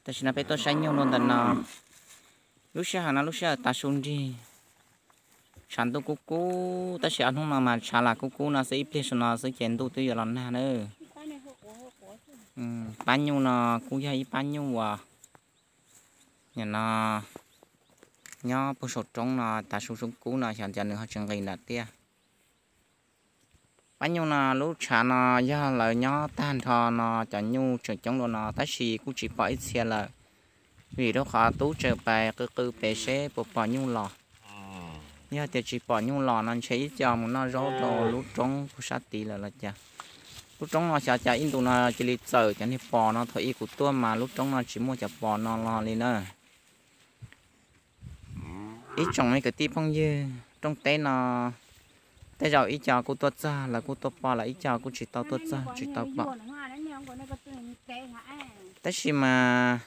Tam sim no peb tuaj saib nyuj dua ntawm no. Lub sij hawm no lub sij hawm tav su nrig, tshav ntuj kub kub, tab sis ob hnub no mas tshav lam kub kub no xwb, ib pliag saum no xwb ces ntuj twb yuav los nag na. Pab nyuj no kuj yog ib pab nyuj uas nim no nyob puag saum roob no tav su su kub no xyov cas nws ho tsis nqis nram tiaj. Pab nyuj no lub tshav no yog lawv nyob tag nrho no cov nyuj tseem coob dua no tab sis kuj tsis pom ib txhia lawm, vim rau qhov tub tsaws pais qw qw pem seb puas pom nyuj los. Yog tias tsis pom nyuj los no ntshe ib co mus noj zaub rau lub roob puag sab tid lawm los cas. Lub roob no xyov cas ib ntus no cia li txawm cov niag pos no, thaum ub kuv tuaj mas lub roob no tsis muaj cov pos no los li na. Ib tsoom me kwv tij phooj ywg, rooj teb no tej zaum ib co kuj tuaj txog lawv kuj tuaj pom lawm, ib co kuj tsis tau tuaj txog tsis tau pom. Tab sis mas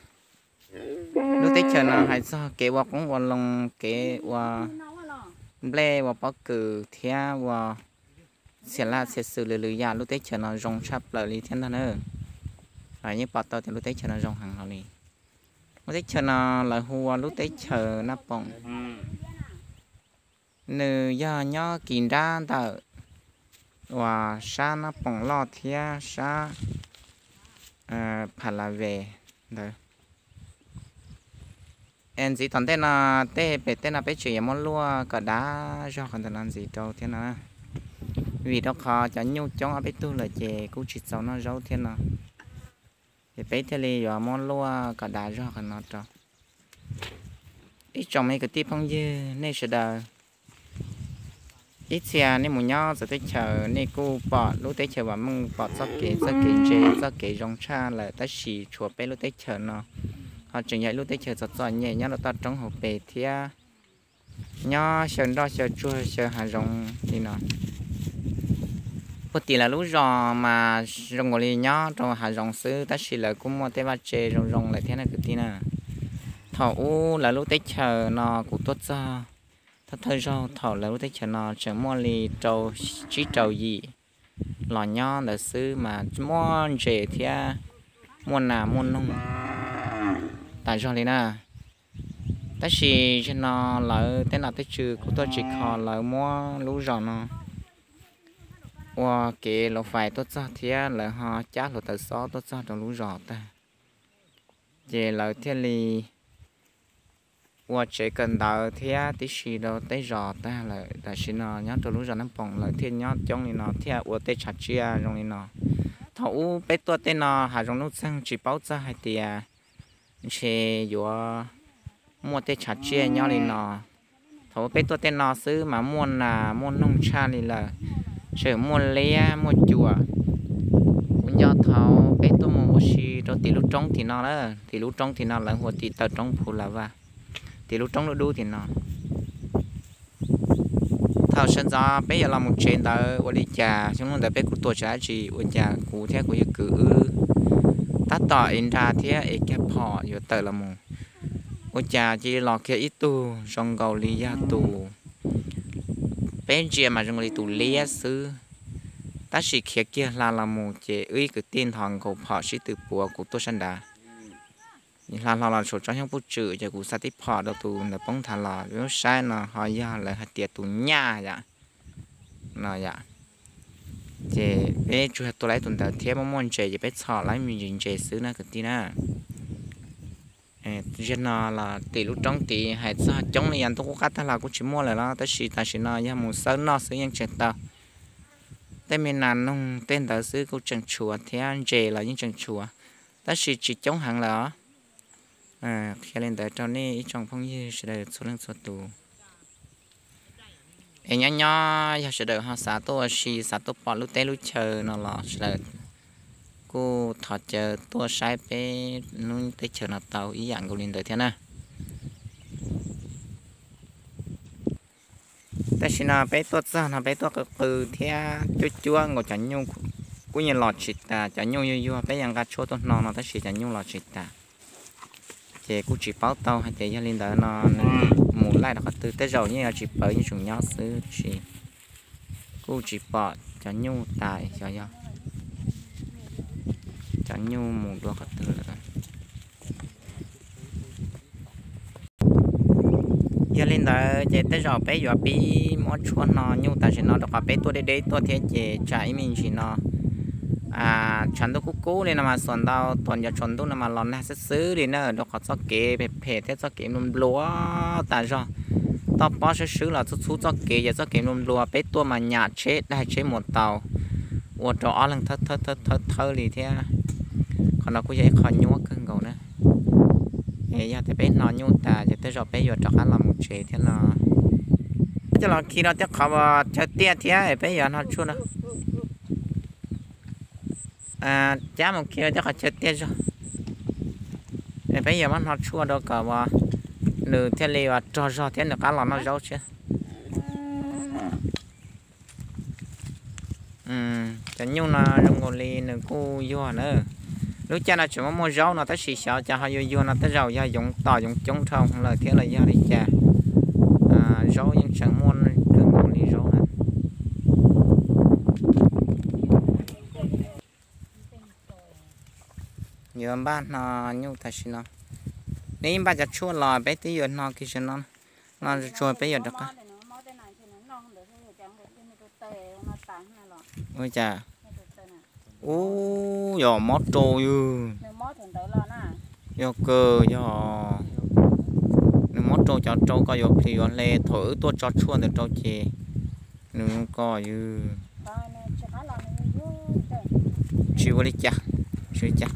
lub teb chaws no hais txog kev ua qoob ua loo, kev ua nplej ua pob kws thiab ua txhia laj txhia xwm lwm lwm yam, lub teb chaws no zoo tshaj plaws li thiab ntag na. Yeej pom tau tias lub teb chaws no zoo heev hlo li. Lub teb chaws no lawv hu ua lub teb chaws Naj Poom. Nws yog nyob kis nrab ntawm uas sab Naj Poom Loj thiab sab Pha La Ves ntawd. Ntxiv tom ntej no, tej pem tej no peb tseem yuav muab luaj kom dav zog qhov ntawm no ntxiv rau thiab no, vim rau qhov cov nyuj coob ob peb tug lawm ces kuj tsis txaus noj zaub thiab no, ces peb thiaj li yuav muab luaj kom dav zog qhov no rau. Ib tsoom me kwv tij phooj ywg nej sawv daws, ib txhia nej mus nyob txawv teb chaws nej kuj pom lub teb chaws vam meej, pom txoj kev, txoj kev ntse, txoj kev zoo tshaj lawm, tab sis tshuav peb lub teb chaws no ho tseem yog ib lub teb chaws txom txom nyem nyob rau toj roob hauv pes thiab nyob xyaw nroj xyaw tsuag xyaw hav zoov li no. Puag tim lawv lub zos mas zoo nkaus li nyob rau hav zoov xwb, tab sis lawv kuj muaj tej vaj tse zoo zoo lawm thiab na kwv tij na. Thaum ub lawv lub teb chaws no kuv tuaj txog thawj thawj zaug, thaum lawv lub teb chaws no tseem muaj li rau tsib rau yim los nyob ntawd xwb mas muaj ntses thiab muaj nas muaj noog tas zog li na. Tab sis zaum no lawv tej nom tej tswv kuj tuaj tsis kho, lawv muab lub zos no ua kev lauj fais tuaj txog thiab lawv ho cab hluav taws xob tuaj txog rau lub zos tag, ces lawv thiaj li ua tsev kawm ntawv thiab tib si rau tej zos tag lawm. Tam sim no nyob rau lub zos Naj Poom lawv thiaj nyob coob li no thiaj ua tej tshav tsiaj zoo li no. Thaum ub peb tuaj tej no hav zoov nuj txeeg tsis paub txog hais tias ntshe yuav muaj tej tshav tsiaj nyob li no. Thaum ub peb tuaj tej no xwb mas muaj nas muaj noog tshaj li lawm, tseem muaj liab muaj cuam. Kuv nco thaum peb tuaj mus ua si rau tim lub roob tim no, tim lub roob tim no lawv hu ua tim taw roob Phu La Vaj, tim lub roob dub dub tim no. Thaum sawv ntxov peb yuav los mus tsev ntawd ua li cas xyoo ntawd peb kuj tuaj tsis dab tsi, ua cas kuv thiab kuv yawg kwv wb tab tom ev nra thiab ev kag phom yuav tawm los mus, ua cas cia li los kiag ib tug zoo nkaus li yog tus, peb ntsia mas zoo nkaus li tus liab xwb, tab sis khiav kiag hla los mus ces wb ib kwv tij nthos nkaus phom sib tw puav kuv tuaj sab nrad. Hla hlo los tshuav tsob xyoob puj tswm ces kuv xa tib phom rau tus ntawd poob nthav los, lub saib no ho yog lawv hais tias tus nyaj yom, no yom. Ces peb tsuas yog tua lawv tus ntawd thiab muaj muaj ntses ces peb txhom lawv me ntsis ntses xwb na kwv tij na. Zaum no los tim lub roob tid hais txog coob li yog ntuj qub qab tag los kuj tsis muaj lawm los, tab sis tam sim no yog mus xawb noj xwb yeej tseem tau. Tej me nas noog tej ntawd xwb kuj tseem tshuav thiab ntses los yeej tseem tshuav, tab sis tsis coob heev lawm os. Qhia li ntawd rau nej ib tsoom phooj ywg sawv daws txhua leej txhua tus. Es nyob nyob yog sawv daws ho xav tuaj ua si xav tuaj pom lub teb lub chaw no los sawv daws kuj thov caw tuaj saib peb lub teb chaws no tau ib yam nkaus li ntawd thiab na. Tam sim no peb tuaj txog no peb tuaj qw qw thiab cuab cuab nkaus cov nyuj kuj yeej los tsis tas, cov nyuj yuag yuag peb yeej nqa tshuab tuaj hno no tab sis cov nyuj los tsis tas. Ces kuj tsis paub tau hais tias yog li ntawd no nws mus laij rau qhov twg, tej zaum yeej yuav tsis pawv yeej tseem nyob xwb tab sis kuj tsis pom cov nyuj tas xyov yog cov nyuj mus dua qhov twg lawm. Ntawd ces tej zaum peb yuav pib muab tshuaj hno nyuj tam sim no rau qhov peb tuaj deb deb tuaj thiab ces tsam ib me ntsis no tshav ntuj kub kub li no mas xuas ntau tuam nco tsaus ntuj no mas los nag xwb xwb li na, rau qhov txoj kev phem phem thiab txoj kev nplua nplua tas zog. Toj pob swb swb los txhub txhub txoj kev, yog txoj kev nplua nplua peb tuaj mas nyam tsheb daig tsheb mus taus, ua rau ob leeg thawb thawb thawb thawb li thiab. Qhov no kuj yog ib qho nyuaj kawg nkaus na. Es yog tias peb hno nyuj tas ces tej zaum peb yuav rov qab los mus tsev thiab no. Coj los khi rau tej qhov chaw tiaj thiab peb yuav hno tshuaj no. Cab mus khi rau tej qhov chaw tiaj zog. Peb yuav muab hno tshuaj rau kom nws thiaj li uas rog zog thiab nws rov qab los noj zaub thiab. Cov nyuj no zoo nkaus li nws kuj yuag na. Lub caij no tseem muaj muaj zaub no tab sis xyov cas ho yuag yuag no tej zaum yog yoov tom yoov coob dhau lawm thiab los yog li cas. Zaub yeej tseem muaj kawg nkaus li zaub na. Yuav npaj hno nyuj tam sim no. Neb npaj cov tshuaj los peb twb yuav hno kiag no. No tsuag peb yuav rov qab. Ua cas? Ub, yog mob rau yog. Yog kawg yog. Nws mob rau cov rau ko yuav plis yuav hle thaum wb tuaj tso tshuaj ntawd rau ces nws ko yog. Tsis ua li cas, tsis ua li cas.